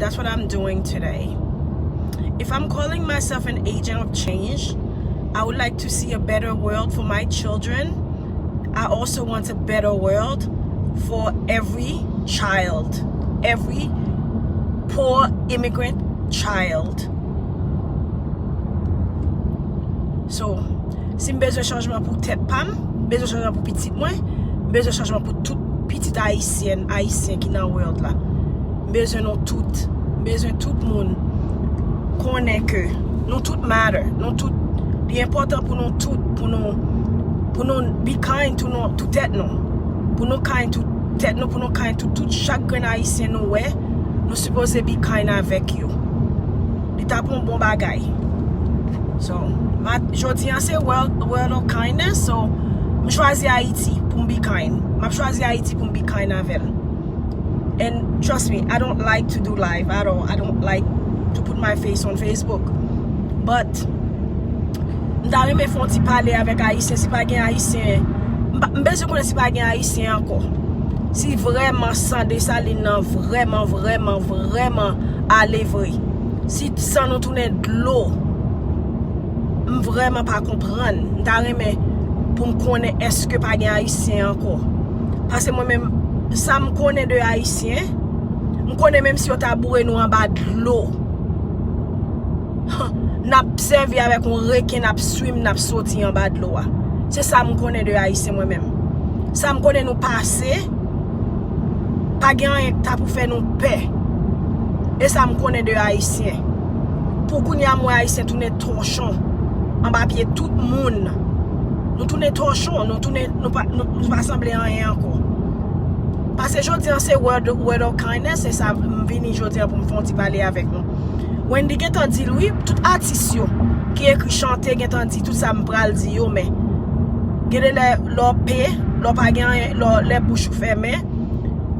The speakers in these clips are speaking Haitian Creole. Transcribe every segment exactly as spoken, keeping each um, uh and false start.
That's what I'm doing today. If I'm calling myself an agent of change, I would like to see a better world for my children. I also want a better world for every child, every poor immigrant child. So, si m bezwen chanjman pou tèt pa m, m bezwen chanjman pou pitit mwen, m bezwen chanjman pou tout pitit ayisyèn, ayisyen ki nan world la. M bezwen nou tout, m bezwen tout moun konnen ke nou tout matter, nou tout, li enpòtan pou nou tout, pou nou, pou nou be kind to nou, to tèt nou, pou nou kind to tèt nou, pou nou kind to tout chak grenn ayisyen nou wè, nou sipoze be kind avèk yo. Li t ap yon bon bagay. So, ma, jodi an se world, world of kindness, so m chwazi Ayiti pou m be kind. M ap chwazi Ayiti pou m be kind avè l. And trust me, I don't like to do live at all. I don't like to put my face on Facebook. But m ta renmen fè yon ti pale avèk ayisyen, si pa gen ayisyen, m pa, m bezwen konnen si pa gen ayisyen ankò. Si vrèman san Desalin nan vrèman, vrèman, vrèman ale vre, si san nou tounen dlo, m vrèman pa konprann. M ta renmen pou m konnen èske pa gen ayisyen ankò. Paske mwen menm, sa m konnen de ayisyen, m konnen menm si yo ta boure nou anba dlo, n ap sèvi avèk yon reken, n ap swim, n ap soti anba dlo a. Se sa m konnen de ayisyen mwen menm. Sa m konnen nou pase, pa gen anyen k ta pou fè nou pè. E sa m konnen de ayisyen. Pou kounye a m wè ayisyen tounen tòchon anba pye tout moun. Nou tounen tòchon, nou tounen, nou pa, nou, nou pa sanble anyen ankò. Paske jodi an se word, word of kindness, se sa m vini jodi an pou m fè yon ti pale avèk nou. Wendy gentan di l wi, tout atis yo ki ekri chante gentan di tout sa m pral di yo, men gen de lè lè w pe, lè w pa gen anyen, lè w, lè bouch ou fèmen,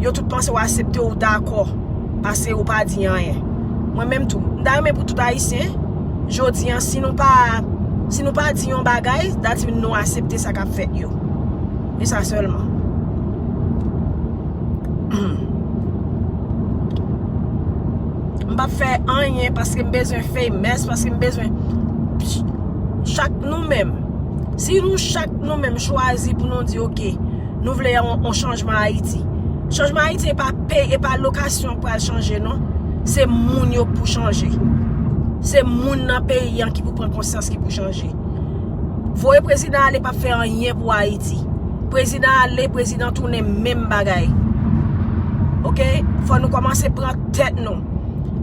yo tout panse w aksepte, w dakò, paske ou pa di anyen. Mwen menm tou, m ta renmen pou tout ayisyen, jodi an, si nou pa, si nou pa di yon bagay, that mean nou aksepte sa k ap fèt yo. E sa sèlman. M p ap fè anyen paske m bezwen famous, paske m bezwen chak nou menm. Si nou chak nou menm chwazi pou nou di, "Ok, nou vle yon, yon chanjman Ayiti." Chanjman Ayiti e pa peyi, e pa lokasyon k pral chanje, non. Se moun yo k pou chanje. Se moun nan peyi an ki pou pran konsyans, ki pou chanje. Voye prezidan ale p ap fè anyen pou Ayiti. Prezidan ale, prezidan tounen, menm bagay. Oke? Fò nou kòmanse pran tèt nou.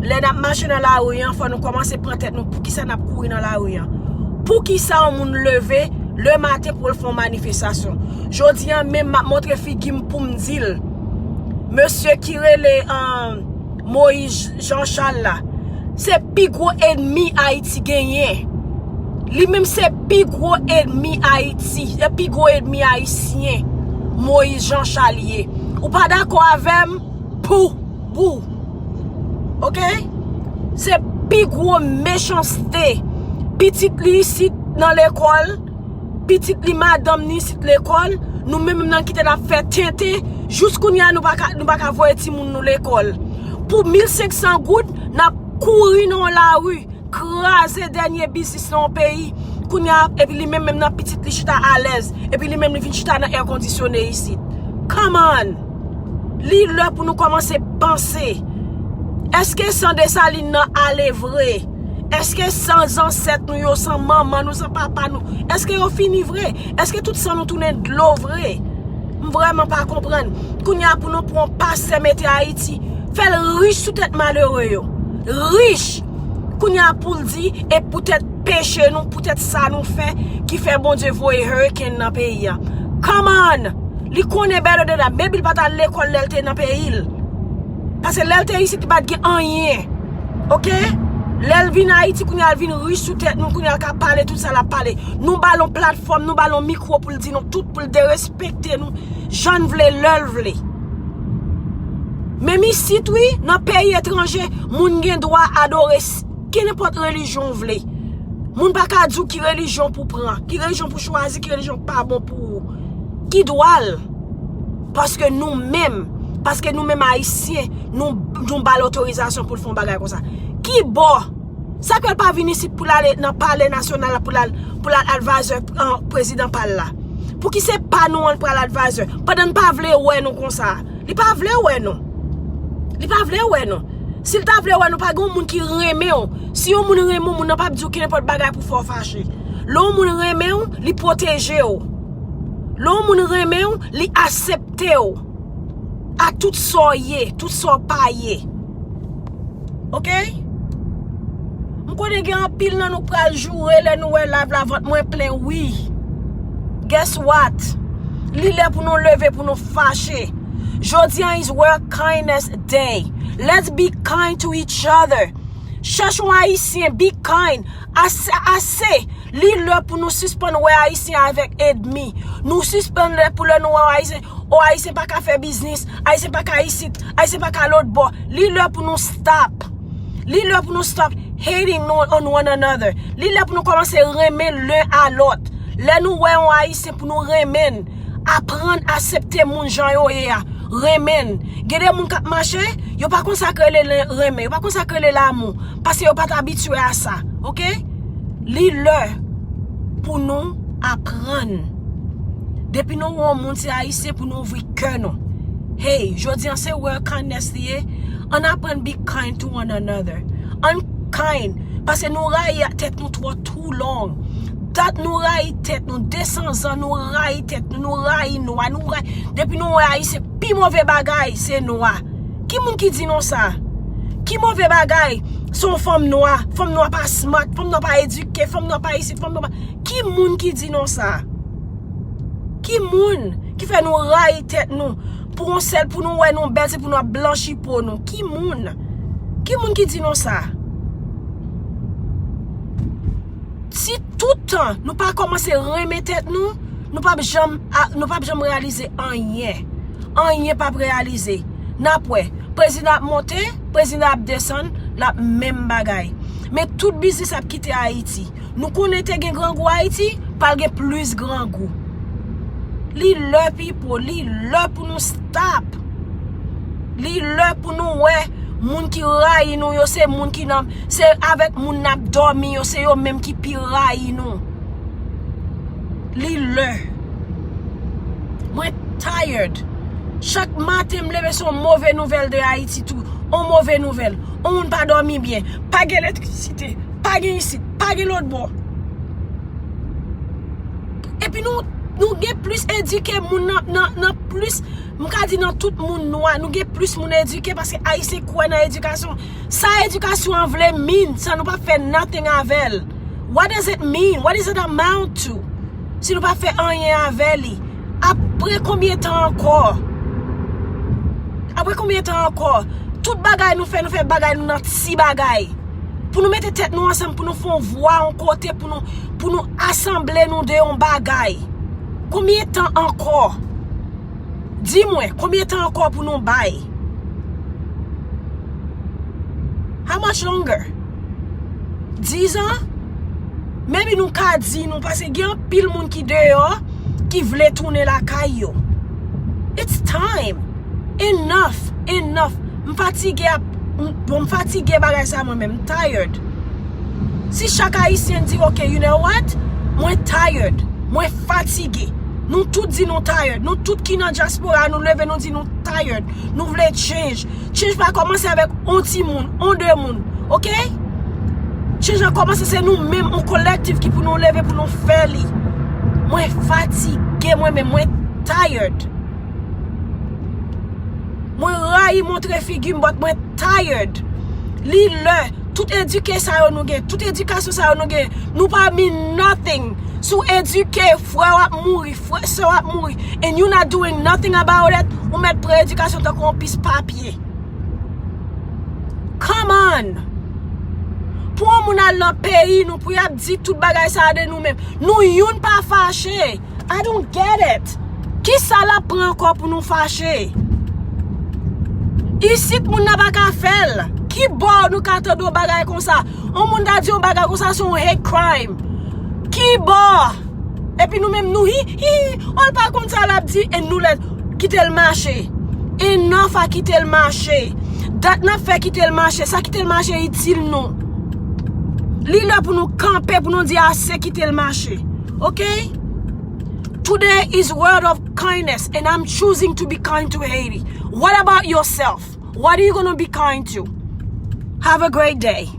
Lè n ap mache nan lari an, fò nou kòmanse pran tèt nou. Poukisa n ap kouri nan lari an? Poukisa yon moun leve lematen pou l fè yon manifestasyon? Jodi an menm, m ap montre figi m pou m di l. Mesye ki rele, um, Moyiz Jan Chal la, se pi gwo ènmi Ayiti genyen. Li menm se pi gwo ènmi Ayiti, se pi gwo ènmi ayisyen. Moyiz Jan Chal ye. Ou pa dakò avè m? Pou, pou. Oke? Se pi gwo mechanste. Pitit li isit nan lekòl, pitit li, madanm li isit lekòl, nou menm nan kite n ap fè tenten, jis kounye a nou pa ka, nou pa ka voye timoun nou lekòl. Pou mil senk san goud, n ap kouri nan yon lari, kraze dènye biznis nan yon peyi. Kounye a, epi li menm, menm nan pitit li chita alèz, epi li menm li vin chita nan èkondisyone isit. Come on! Li lè pou nou kòmanse panse. Èske san Desalin nan ale vre? Èske san zansèt nou yo, san manman nou, san papa nou, èske yo fini vre? Èske tout san nou tounen dlo vre? M vrèman pa konprann. Kounye a pou nou pran yon pastè mete Ayiti, fè l rich sou tèt malere yo. Rich! Kounye a pou l di, e poutèt peche nou, poutèt sa nou fè, ki fè Bondye voye hurricane nan peyi a. Come on! Li konnen better than that. Maybe li pa t al lekòl lè l te nan peyi l. Paske lè l te isit, li pa t gen anyen. Oke? Lè l vin Ayiti, kounye a l vin rich sou tèt nou, kounye a l ka pale tout sa l ap pale. Nou ba l yon platfòm, nou ba l yon mikwo pou l di nou tout, pou l derespekte nou, jan n vle, lè l vle. Menm isit, wi, nan peyi etranje, moun gen dwa adore s-, kenenpòt relijyon w vle. Moun pa ka di w ki relijyon pou pran, ki relijyon pou chwazi, ki relijyon k pa bon pou ou. Ki dwa l? Paske nou menm, Paske nou menm Ayisyen, nou, nou ba l otorizasyon pou l fè yon bagay konsa. Ki bò? Sa k fè l pa vin isit pou l ale nan palè nasyonal la, pou l al, pou l al advisor, uh, prezidan pa l la? Pouki se pa nou an l pral advisor? Pandan n pa vle wè nou konsa. Li pa vle wè nou. Li pa vle wè nou. Si l ta vle wè nou, pa gen yon moun ki renmen w. Si yon moun renmen w, moun nan p ap di w kenenpòt bagay pou fè w fache. Lè yon moun renmen w, li pwoteje w. Lè yon moun renmen w, li aksepte w. Ak tout sa w ye, tout sa w pa ye. Oke? M konnen gen anpil nan nou k pral joure lè nou wè live la, vant mwen plen, wi. Guess what? Li lè pou nou leve, pou nou fache. Jodi an is World Kindness Day. Let's be kind to each other. Chèche yon Ayisyen, be kind. Ase, ase. Li lè pou nou sispann wè Ayisyen avèk ènmi. Nou sispann lè pou lè nou wè Ayisyen, o, Ayisyen pa ka fè biznis, Ayisyen pa ka isit, Ayisyen pa ka lòt bò. Li lè pou nou stop. Li lè pou nou stop hating on, on one another. Li lè pou nou kòmanse renmen len a lòt. Lè nou wè yon Ayisyen, pou nou renmen l. Aprann aksepte moun jan yo ye a. Renmen l. Gen de moun k ap mache, yo pa konn sa k rele len-, renmen. Yo pa konn sa k rele lamou. Paske yo pa t abitye a sa. Oke? Li lè pou nou aprann. Depi nou wè yon moun se Ayisyen, pou nou ouvri kè nou. Hey, jodi an se World Kindness li ye. Ann aprann be kind to one another. Ann kind. Paske nou rayi ak tèt nou twò too long. Dat nou rayi tèt nou, de san zan nou rayi tèt nou, nou rayi nwa, nou rayi. Depi nou wè Ayisyen, pi move bagay, se nwa. Ki moun ki di nou sa? Ki move bagay? Se yon fanm nwa. Fanm nwa pa smart, fanm nwa pa edike, fanm nwa pa isit, fanm nwa pa. Ki moun ki di nou sa? Ki moun ki fè nou rayi tèt nou? Pou yon sèl, pou nou wè nou bèl, se pou nou ap blanchi po nou. Ki moun? Ki moun ki di nou sa? Si tout tan nou pa kòmanse renmen tèt nou, nou p ap janm, a, nou p ap janm reyalize anyen. Anyen p ap reyalize. N ap wè, prezidan ap monte, prezidan ap desann, l ap menm bagay. Men tout biznis ap kite Ayiti. Nou konnen te gen grangou Ayiti, pral gen plis grangou. Li lè, pipo, li lè pou nou stop. Li lè pou nou wè moun ki rayi nou yo, se moun ki nan, se avèk moun n ap dòmi yo, se yo menm ki pi rayi nou. Li lè. Mwen tired. Chak maten m leve se yon move nouvèl de Ayiti tou. Yon move nouvèl. Yon moun pa dòmi byen. Pa gen elektrisite. Pa gen isit. Pa gen lòt bò. Epi nou, nou gen plis edike moun nan, nan, nan plis, m ka di nan tout moun nwa, nou gen plis moun edike paske Ayisyen kwè nan edikasyon. Sa edikasyon an vle mean, san nou pa fè nothing avè l? What does it mean? What does it amount to? Si nou pa fè anyen avè li, apre konbyen tan ankò? Apre konbyen tan ankò? Tout bagay nou fè, nou fè bagay nou nan ti bagay. Pou nou mete tèt nou ansanm, pou nou fè yon vwa yon kote, pou nou, pou nou asanble nou de yon bagay. Konbyen tan ankò? Di mwen, konbyen tan ankò pou nou bay? How much longer? Diz an? Maybe nou ka di nou, paske gen anpil moun ki deyò, ki vle tounen lakay yo. It's time. Enough, enough. M fatige ap, m, bon, m fatige bagay sa mwen menm. M tired. Si chak Ayisyen di, "Ok, you know what? Mwen tired. Mwen fatige." Nou tout di nou tired. Nou tout ki nan dyaspora, nou leve, nou di nou tired. Nou vle change. Change pa kòmanse avèk on timoun, on de moun. Ok? Change la kòmanse, se nou menm, on kolektif ki pou nou leve, pou nou fè li. Mwen fatige, mwen menm, mwen tired. Mwen rayi montre figi m, but mwen tired. Li lè, tout edike sa yo nou gen, tout edikasyon sa yo nou gen, nou pa mean nothing. Si w edike, frè w ap mouri, frè, sè w ap mouri, and you not doing nothing about it, ou mèt pran edikasyon tankou yon pis papye. Come on! Pou yon moun al nan peyi nou, pou y ap di tout bagay sa a de nou menm. Nou youn pa fache. I don't get it. Kisa l ap pran ankò pou nou fache? Isit moun nan pa ka fè l. Ki bò nou ka tande yon bagay konsa? Yon moun ta di yon bagay konsa, se yon hate crime. Ki bò? Epi nou menm nou hi, hi, hi, oh, l pa konn sa l ap di, e nou lè kite l mache. Enough a kite l mache. Dat n ap fè kite l mache. Sa kite l mache itil nou. Li lè pou nou kanpe, pou nou di ase, kite l mache. Ok? Today is world of kindness and I'm choosing to be kind to Haiti. What about yourself? What are you gonna be kind to? Have a great day.